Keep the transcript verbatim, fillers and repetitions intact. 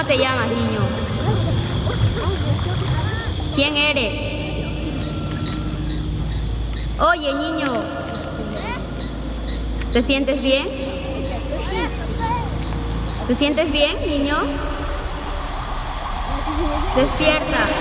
Te llamas, niño? ¿Quién eres? Oye, niño. ¿Te sientes bien? ¿Te sientes bien, niño? Despierta.